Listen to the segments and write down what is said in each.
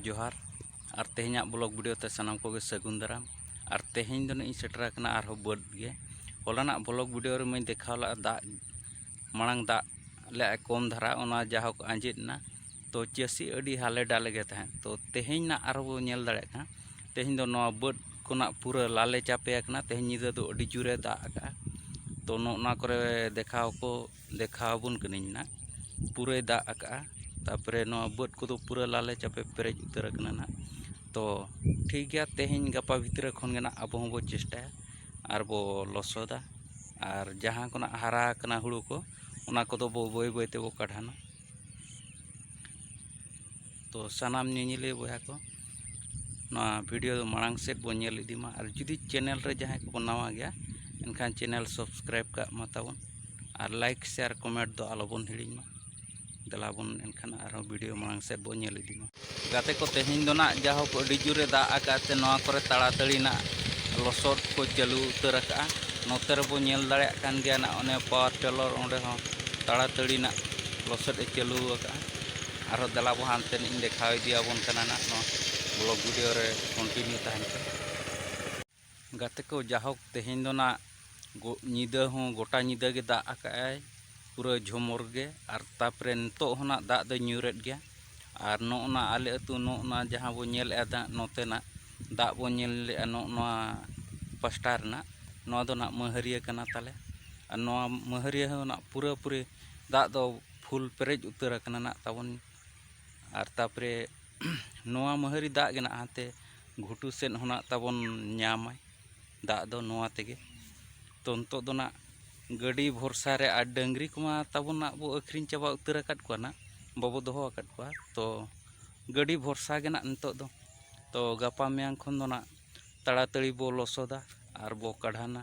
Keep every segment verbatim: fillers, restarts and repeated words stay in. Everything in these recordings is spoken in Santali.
ᱡᱚᱦᱟᱨ᱾ ᱟᱨ ᱛᱮᱦᱮᱧᱟᱜ ᱵᱞᱚᱜ ᱵᱷᱤᱰᱤᱭᱳ ᱛᱮ ᱥᱟᱱᱟᱢ ᱠᱚᱜᱮ ᱥᱟᱹᱜᱩᱱ ᱫᱟᱨᱟᱢ᱾ ᱟᱨ ᱛᱮᱦᱮᱧ ᱫᱚ ᱱᱟᱜ ᱤᱧ ᱥᱮᱴᱮᱨ ᱟᱠᱟᱱᱟ ᱟᱨᱦᱚᱸ ᱵᱟᱹᱫᱽ ᱜᱮ᱾ ᱦᱚᱞᱟᱱᱟᱜ ᱵᱞᱚᱜ ᱵᱷᱤᱰᱤᱭᱳ ᱨᱮᱢᱟᱧ ᱫᱮᱠᱷᱟᱣ ᱞᱮᱫᱼᱟ ᱫᱟᱜ, ᱢᱟᱲᱟᱝ ᱫᱟᱜ ᱞᱮᱜᱼᱟᱭ ᱠᱚᱢ ᱫᱷᱟᱨᱟ, ᱚᱱᱟ ᱡᱟᱭᱦᱳᱠ ᱟᱸᱡᱮᱫ ᱮᱱᱟ᱾ ᱛᱚ ᱪᱟᱹᱥᱤ ᱟᱹᱰᱤ ᱦᱟᱞᱮ ᱰᱟᱞᱮ ᱜᱮ ᱛᱟᱦᱮᱸᱫ᱾ ᱛᱚ ᱛᱮᱦᱮᱧ ᱱᱟᱜ ᱟᱨᱦᱚᱸ ᱵᱚ ᱧᱮᱞ ᱫᱟᱲᱮᱭᱟᱜ ᱠᱟᱱᱟ, ᱛᱮᱦᱮᱧ ᱫᱚ ᱱᱚᱣᱟ ᱵᱟᱹᱫᱽ ᱠᱚ ᱱᱟᱜ ᱯᱩᱨᱟᱹ ᱞᱟᱞᱮ ᱪᱟᱯᱮ ᱟᱠᱟᱱᱟ᱾ ᱛᱮᱦᱮᱧ ᱧᱤᱫᱟᱹ ᱫᱚ ᱟᱹᱰᱤ ᱡᱳᱨᱮ ᱫᱟᱜ ᱟᱠᱟᱜᱼᱟ᱾ ᱛᱚ ᱱᱚᱜᱼᱚ ᱱᱚᱣᱟ ᱠᱚᱨᱮ ᱫᱮᱠᱷᱟᱣ ᱠᱚ ᱫᱮᱠᱷᱟᱣ ᱟᱵᱚᱱ ᱠᱟᱹᱱᱟᱹᱧ ᱱᱟᱜ, ᱯᱩᱨᱟᱹᱭ ᱫᱟᱜ ᱟᱠᱟᱜᱼᱟ᱾ ᱛᱟᱨᱯᱚᱨᱮ ᱱᱚᱣᱟ ᱵᱟᱹᱫᱽ ᱠᱚᱫᱚ ᱯᱩᱨᱟᱹ ᱞᱟᱞᱮ ᱪᱟᱯᱮ ᱯᱮᱨᱮᱡ ᱩᱛᱟᱹᱨ ᱟᱠᱟᱱᱟ ᱱᱟᱜ᱾ ᱛᱚ ᱴᱷᱤᱠ ᱜᱮᱭᱟ, ᱛᱮᱦᱮᱧ ᱜᱟᱯᱟ ᱵᱷᱤᱛᱨᱤ ᱠᱷᱚᱱ ᱜᱮ ᱱᱟᱜ ᱟᱵᱚ ᱦᱚᱸᱵᱚ ᱪᱮᱥᱴᱟᱭᱟ ᱟᱨ ᱵᱚ ᱞᱚᱥᱚᱫᱟ᱾ ᱟᱨ ᱡᱟᱦᱟᱸ ᱠᱚ ᱱᱟᱜ ᱦᱟᱨᱟ ᱟᱠᱟᱱᱟ ᱦᱩᱲᱩ ᱠᱚ, ᱚᱱᱟ ᱠᱚᱫᱚ ᱵᱚ ᱵᱟᱹᱭ ᱵᱟᱹᱭ ᱛᱮᱵᱚ ᱠᱟᱰᱷᱟᱱᱟ᱾ ᱛᱚ ᱥᱟᱱᱟᱢ ᱧᱮᱧᱮᱞᱤᱭᱟᱹ ᱵᱚᱭᱦᱟ ᱠᱚ, ᱱᱚᱣᱟ ᱵᱷᱤᱰᱤᱭᱳ ᱫᱚ ᱢᱟᱲᱟᱝ ᱥᱮᱫ ᱵᱚ ᱧᱮᱞ ᱤᱫᱤ ᱢᱟ᱾ ᱟᱨ ᱡᱩᱫᱤ ᱪᱮᱱᱮᱞ ᱨᱮ ᱡᱟᱦᱟᱸᱭ ᱠᱚᱵᱚ ᱱᱟᱣᱟ ᱜᱮᱭᱟ, ᱮᱱᱠᱷᱟᱱ ᱪᱮᱱᱮᱞ ᱥᱟᱵᱥᱠᱨᱟᱭᱤᱵᱽ ᱠᱟᱜ ᱢᱟ ᱛᱟᱵᱚᱱ᱾ ᱟᱨ ᱞᱟᱭᱤᱠ, ᱥᱮᱭᱟᱨ, ᱠᱚᱢᱮᱱᱴ ᱫᱚ ᱟᱞᱚᱵᱚᱱ ᱦᱤᱲᱤᱧ ᱢᱟ᱾ ᱫᱮᱞᱟ ᱵᱚᱱ ᱮᱱᱠᱷᱟᱱ ᱟᱨᱦᱚᱸ ᱵᱷᱤᱰᱤᱭᱳ ᱢᱟᱲᱟᱝ ᱥᱮᱫ ᱵᱚ ᱧᱮᱞ ᱤᱫᱤ ᱢᱟ᱾ ᱜᱟᱛᱮ ᱠᱚ, ᱛᱮᱦᱮᱧ ᱫᱚ ᱱᱟᱜ ᱡᱟᱦᱳᱠ ᱟᱹᱰᱤ ᱡᱳᱨᱮ ᱫᱟᱜ ᱟᱠᱟᱫ ᱛᱮ ᱱᱚᱣᱟ ᱠᱚᱨᱮ ᱛᱟᱲᱟᱛᱟᱲᱤ ᱱᱟᱜ ᱞᱚᱥᱚᱫ ᱠᱚ ᱪᱟᱹᱞᱩ ᱩᱛᱟᱹᱨ ᱟᱠᱟᱜᱼᱟ᱾ ᱱᱚᱛᱮ ᱨᱮᱵᱚ ᱧᱮᱞ ᱫᱟᱲᱮᱭᱟᱜ ᱠᱟᱱ ᱜᱮᱭᱟ ᱱᱟᱜ, ᱚᱱᱮ ᱯᱟᱣᱟᱨ ᱴᱮᱞᱚᱨ, ᱚᱸᱰᱮ ᱦᱚᱸ ᱛᱟᱲᱟᱛᱟᱲᱤ ᱱᱟᱜ ᱞᱚᱥᱚᱫ ᱮ ᱪᱟᱹᱞᱩ ᱟᱠᱟᱜᱼᱟ᱾ ᱟᱨᱦᱚᱸ ᱫᱮᱞᱟ ᱵᱚ ᱦᱟᱱᱛᱮ ᱱᱟᱜ ᱤᱧ ᱫᱮᱠᱷᱟᱣ ᱤᱫᱤᱭᱟᱵᱚᱱ ᱠᱟᱱᱟ ᱱᱟᱜ, ᱱᱚᱣᱟ ᱵᱞᱚᱜ ᱵᱷᱤᱰᱤᱭᱳ ᱨᱮ ᱠᱚᱱᱴᱤᱱᱤᱭᱩ ᱛᱟᱦᱮᱱ ᱯᱮ᱾ ᱜᱟᱛᱮ ᱠᱚ, ᱡᱟᱦᱳᱠ ᱛᱮᱦᱮᱧ ᱫᱚ ᱱᱟᱜ ᱜᱚ-, ᱧᱤᱫᱟᱹ ᱦᱚᱸ ᱜᱚᱴᱟ ᱧᱤᱫᱟᱹ ᱜᱮ ᱫᱟᱜ ᱟᱠᱟᱜᱼᱟᱭ, ᱯᱩᱨᱟᱹ ᱡᱷᱚᱢᱚᱨ ᱜᱮ᱾ ᱟᱨ ᱛᱟᱨᱯᱚᱨᱮ ᱱᱤᱛᱚᱜ ᱦᱚᱸ ᱱᱟᱜ ᱫᱟᱜ ᱫᱚᱭ ᱧᱩᱨᱮᱫ ᱜᱮᱭᱟ᱾ ᱟᱨ ᱱᱚᱜᱼᱚ ᱱᱟ ᱟᱞᱮ ᱟᱹᱛᱩ, ᱱᱚᱜᱼᱚ ᱱᱟ ᱡᱟᱦᱟᱸ ᱵᱚ ᱧᱮᱞᱮᱫᱼᱟ ᱫᱟᱜ, ᱱᱚᱛᱮᱱᱟᱜ ᱫᱟᱜ ᱵᱚ ᱧᱮᱞᱮᱫᱼᱟ ᱱᱚᱜᱼᱚ ᱱᱚᱣᱟ ᱯᱟᱥᱴᱟ ᱨᱮᱱᱟᱜ, ᱱᱚᱣᱟ ᱫᱚ ᱱᱟᱜ ᱢᱟᱹᱦᱟᱹᱨᱤᱭᱟᱹ ᱠᱟᱱᱟ ᱛᱟᱞᱮ᱾ ᱟᱨ ᱱᱚᱣᱟ ᱢᱟᱹᱦᱟᱹᱨᱤᱭᱟᱹ ᱦᱚᱸ ᱱᱟᱜ ᱯᱩᱨᱟᱹᱯᱩᱨᱤ ᱫᱟᱜ ᱫᱚ ᱯᱷᱩᱞ ᱯᱮᱨᱮᱡ ᱩᱛᱟᱹᱨ ᱟᱠᱟᱱᱟ ᱱᱟᱜ ᱛᱟᱵᱚᱱ᱾ ᱟᱨ ᱛᱟᱨᱯᱚᱨᱮ ᱱᱚᱣᱟ ᱢᱟᱹᱦᱟᱹᱨᱤ ᱫᱟᱜ ᱜᱮ ᱱᱟᱜ ᱦᱟᱱᱛᱮ ᱜᱷᱩᱴᱩ ᱥᱮᱫ ᱦᱚᱸ ᱱᱟᱜ ᱛᱟᱵᱚᱱ ᱧᱟᱢᱟᱭ ᱫᱟᱜ ᱫᱚ ᱱᱚᱣᱟ ᱛᱮᱜᱮ᱾ ᱛᱚ ᱱᱤᱛᱚᱜ ᱫᱚ ᱱᱟᱜ ᱜᱟᱹᱰᱤ ᱵᱷᱚᱨᱥᱟ ᱨᱮ, ᱟᱨ ᱰᱟᱹᱝᱨᱤ ᱠᱚᱢᱟ ᱛᱟᱵᱚᱱ ᱱᱟᱜ ᱵᱚ ᱟᱹᱠᱷᱨᱤᱧ ᱪᱟᱵᱟ ᱩᱛᱟᱹᱨ ᱟᱠᱟᱫ ᱠᱚᱣᱟ ᱱᱟᱜ, ᱵᱟᱵᱚ ᱫᱚᱦᱚ ᱟᱠᱟᱫ ᱠᱚᱣᱟ᱾ ᱛᱚ ᱜᱟᱹᱰᱤ ᱵᱷᱚᱨᱥᱟ ᱜᱮ ᱱᱟᱜ ᱱᱤᱛᱚᱜ ᱫᱚ᱾ ᱛᱚ ᱜᱟᱯᱟ ᱢᱮᱭᱟᱝ ᱠᱷᱚᱱ ᱫᱚ ᱱᱟᱜ ᱛᱟᱲᱟᱛᱟᱲᱤ ᱵᱚ ᱞᱚᱥᱚᱫᱟ ᱟᱨ ᱵᱚ ᱠᱟᱰᱷᱟᱱᱟ᱾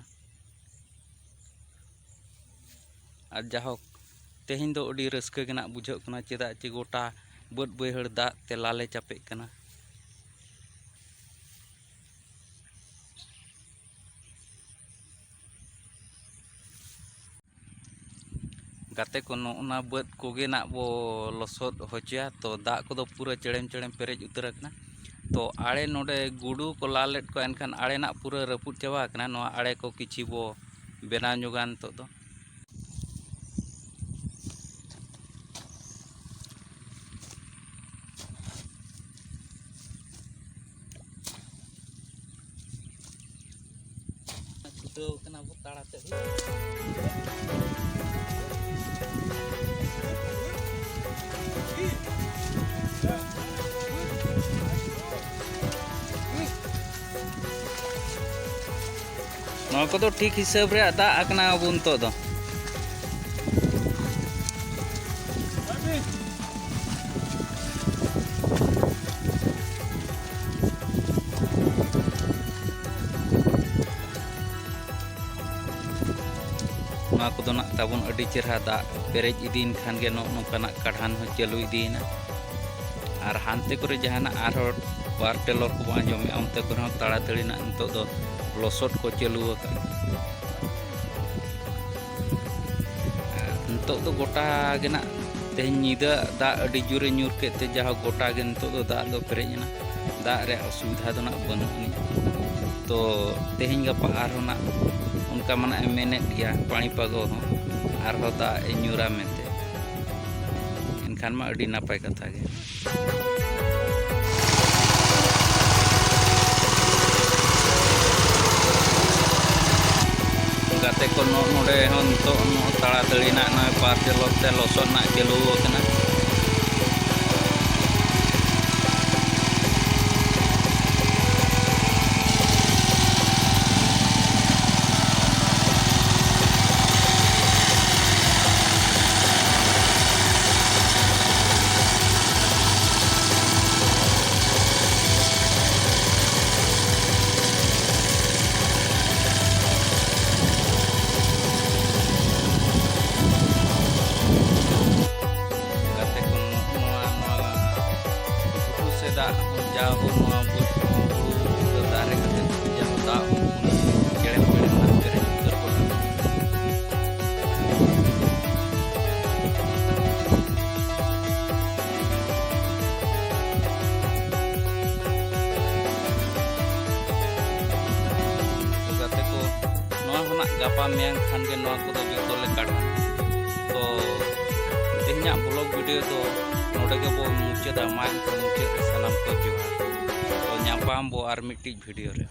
ᱟᱨ ᱡᱟᱦᱳᱠ ᱛᱮᱦᱮᱧ ᱫᱚ ᱟᱹᱰᱤ ᱨᱟᱹᱥᱠᱟᱹ ᱜᱮ ᱱᱟᱜ ᱵᱩᱡᱷᱟᱹᱜ ᱠᱟᱱᱟ, ᱪᱮᱫᱟᱜ ᱪᱮ ᱜᱚᱴᱟ ᱵᱟᱹᱫᱽ ᱵᱟᱹᱭᱦᱟᱹᱲ ᱫᱟᱜ ᱛᱮ ᱞᱟᱞᱮ ᱪᱟᱯᱮᱜ ᱠᱟᱱᱟ᱾ ᱜᱟᱛᱮ ᱠᱚ, ᱱᱚᱜᱼᱚ ᱱᱟ ᱵᱟᱹᱫᱽ ᱠᱚᱜᱮ ᱱᱟᱜ ᱵᱚ ᱞᱚᱥᱚᱫ ᱦᱚᱪᱚᱭᱟ᱾ ᱛᱚ, ᱫᱟᱜ ᱠᱚᱫᱚ ᱯᱩᱨᱟᱹ ᱪᱮᱲᱮᱢ ᱪᱮᱲᱮᱢ ᱯᱮᱨᱮᱡ ᱩᱛᱟᱹᱨ ᱟᱠᱟᱱᱟ᱾ ᱛᱚ, ᱟᱲᱮ ᱱᱚᱰᱮ ᱜᱩᱰᱩ ᱠᱚ ᱞᱟ ᱞᱮᱫ ᱠᱚᱣᱟ, ᱮᱱᱠᱷᱟᱱ ᱟᱲᱮ ᱱᱟᱜ ᱯᱩᱨᱟᱹ ᱨᱟᱹᱯᱩᱫ ᱪᱟᱵᱟ ᱟᱠᱟᱱᱟ᱾ ᱱᱚᱣᱟ ᱟᱲᱮ ᱠᱚ ᱠᱤᱪᱷᱤ ᱵᱚ ᱵᱮᱱᱟᱣ ᱧᱚᱜᱟ ᱱᱤᱛᱚᱜ ᱫᱚ᱾ ᱪᱷᱩᱴᱟᱹᱣ ᱠᱟᱱᱟ ᱵᱚ ᱛᱟᱲᱟᱛᱟᱹᱲᱤ᱾ ᱱᱚᱣᱟ ᱠᱚᱫᱚ ᱴᱷᱤᱠ ᱦᱤᱥᱟᱹᱵ ᱨᱮᱭᱟᱜ ᱫᱟᱜ ᱟᱠᱟᱱᱟ ᱟᱵᱚ ᱱᱤᱛᱚᱜ ᱫᱚ᱾ ᱱᱚᱣᱟ ᱠᱚᱫᱚ ᱱᱟᱜ ᱛᱟᱵᱚᱱ ᱟᱹᱰᱤ ᱪᱮᱨᱦᱟ ᱫᱟᱜ ᱯᱮᱨᱮᱡ ᱤᱫᱤᱭᱮᱱ ᱠᱷᱟᱱ ᱜᱮ ᱱᱚᱜᱼᱚ ᱱᱚᱝᱠᱟᱱᱟᱜ ᱠᱟᱰᱷᱟᱱ ᱦᱚᱸ ᱪᱟᱹᱞᱩ ᱤᱫᱤᱭᱮᱱᱟ᱾ ᱟᱨ ᱦᱟᱱᱛᱮ ᱠᱚᱨᱮ ᱡᱟᱦᱟᱱᱟᱜ ᱟᱨᱦᱚᱸ ᱯᱟᱣᱟᱨ ᱴᱮᱞᱚᱨ ᱠᱚᱵᱚᱱ ᱟᱸᱡᱚᱢᱮᱫᱼᱟ, ᱚᱱᱛᱮ ᱠᱚᱨᱮ ᱦᱚᱸ ᱛᱟᱲᱟᱛᱟᱹᱲᱤ ᱱᱟᱜ ᱱᱤᱛᱚᱜ ᱫᱚ ᱞᱚᱥᱚᱫ ᱠᱚ ᱪᱟᱹᱞᱩ ᱟᱠᱟᱫᱼᱟ᱾ ᱱᱤᱛᱚᱜ ᱫᱚ ᱜᱚᱴᱟ ᱜᱮ ᱱᱟᱜ ᱛᱮᱦᱮᱧ ᱧᱤᱫᱟᱹ ᱫᱟᱜ ᱟᱹᱰᱤ ᱡᱳᱨᱮ ᱧᱩᱨ ᱠᱮᱫ ᱛᱮ ᱡᱟᱦᱳᱠ ᱜᱚᱴᱟ ᱜᱮ ᱱᱤᱛᱚᱜ ᱫᱚ ᱫᱟᱜ ᱫᱚ ᱯᱮᱨᱮᱡ ᱮᱱᱟ᱾ ᱫᱟᱜ ᱨᱮᱭᱟᱜ ᱚᱥᱩᱵᱤᱫᱷᱟ ᱫᱚ ᱱᱟᱜ ᱵᱟᱹᱱᱩᱜ ᱟᱹᱱᱤᱡ᱾ ᱛᱚ, ᱛᱮᱦᱮᱧ ᱜᱟᱯᱟ ᱟᱨᱦᱚᱸ ᱱᱟᱜ ᱚᱱᱠᱟ ᱢᱟ ᱱᱟᱜ ᱮ ᱢᱮᱱᱮᱫ ᱜᱮᱭᱟ ᱯᱟᱹᱲᱤ ᱯᱟᱜᱚ ᱦᱚᱸ, ᱟᱨᱦᱚᱸ ᱫᱟᱜ ᱮ ᱧᱩᱨᱟ ᱢᱮᱱᱛᱮ᱾ ᱮᱱᱠᱷᱟᱱ ᱢᱟ ᱟᱹᱰᱤ ᱱᱟᱯᱟᱭ ᱠᱟᱛᱷᱟ ᱜᱮ᱾ ᱜᱟᱛᱮ ᱠᱚ, ᱱᱚ-, ᱱᱚᱰᱮ ᱦᱚᱸ ᱱᱤᱛᱚᱜ ᱱᱚᱜᱼᱚᱭ ᱛᱟᱲᱟᱛᱟᱹᱲᱤ ᱱᱟᱜ ᱱᱚᱜᱼᱚᱭ ᱯᱟᱣᱟᱨ ᱴᱤᱞᱟᱨ ᱛᱮ ᱞᱚᱥᱚᱫ ᱱᱟᱜ ᱪᱟᱹᱞᱩ ᱟᱠᱟᱱᱟ᱾ ᱜᱟᱛᱮ ᱠᱚ, ᱱᱚᱜᱼᱚ ᱱᱚᱣᱟ, ᱱᱚᱣᱟ ᱜᱷᱩᱴᱩ ᱥᱮᱫᱟᱜ ᱡᱟ ᱦᱚᱸ ᱱᱚᱣᱟ ᱵᱟᱹᱫᱽ ᱦᱩᱲᱩ ᱫᱟᱨᱮ ᱠᱟᱛᱮ ᱡᱟᱦᱟᱸ ᱫᱟᱜ ᱦᱚᱸ ᱪᱮᱲᱮᱢ ᱪᱮᱲᱮᱢ ᱱᱟᱜ ᱯᱮᱨᱮᱡ ᱩᱛᱟᱹᱨ ᱠᱚᱜᱼᱟ᱾ ᱜᱟᱯᱟ ᱢᱮᱭᱟᱝ ᱠᱷᱟᱱ ᱜᱮ ᱱᱚᱣᱟ ᱠᱚᱫᱚ ᱡᱚᱛᱚ ᱞᱮ ᱠᱟᱴᱟ᱾ ᱛᱚ ᱛᱮᱦᱮᱧᱟᱜ ᱵᱞᱚᱜ ᱵᱷᱤᱰᱤᱭᱳ ᱫᱚ ᱱᱚᱰᱮ ᱜᱮᱵᱚ ᱢᱩᱪᱟᱹᱫᱟ᱾ ᱢᱟ ᱮᱱᱠᱷᱟᱱ ᱢᱩᱪᱟᱹᱫ ᱨᱮ ᱥᱟᱱᱟᱢ ᱠᱚ ᱡᱚᱦᱟᱨ᱾ ᱛᱚ ᱧᱟᱯᱟᱢ ᱵᱚ ᱟᱨ ᱢᱤᱫᱴᱤᱡ ᱵᱷᱤᱰᱤᱭᱳ ᱨᱮ᱾